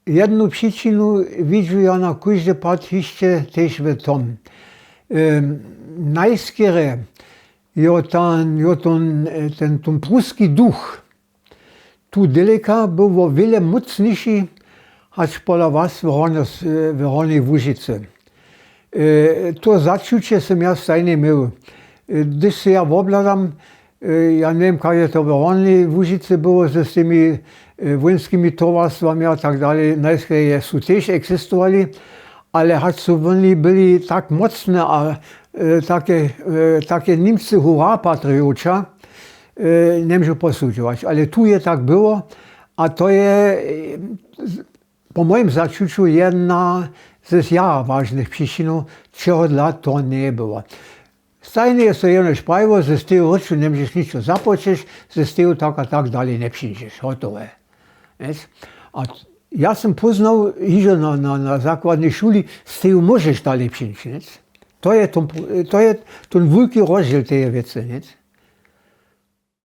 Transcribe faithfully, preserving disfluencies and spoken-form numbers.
Jednu přičinu widźu ja na kóždy pad hišće tež w tom. Najskerje jo ten, jo ten, ten, ten pruski duch tu daleka był wjele mócniši hač pola was w Hornjej Łužicy. To začuće sym ja stajnje měł. Hdyž se ja wobhladam, ja njewěm, kak je to w Hornjej Łužicy było z tymi wójnskimi towarstwami a tak dalej, najskerje su tež eksistowali, ale hač su woni byli tak mócne a take, take Němcy hurra patrioća, njemóžu posudźować, ale tu je tak było. A to je po mojim začuću jedna z jara wažnych přičinow, čehodla to njeje było. Stajnje je so jenož prajiło, z teju rěču njemóžeš ničo započeć, z teju tak a tak dalej njepřińdźeš, hotowe. A ja sym póznał hižo na zakładnej šuli, z teju móžeš dalej přińć. To je ten wulki rozdźěl teje wěcy.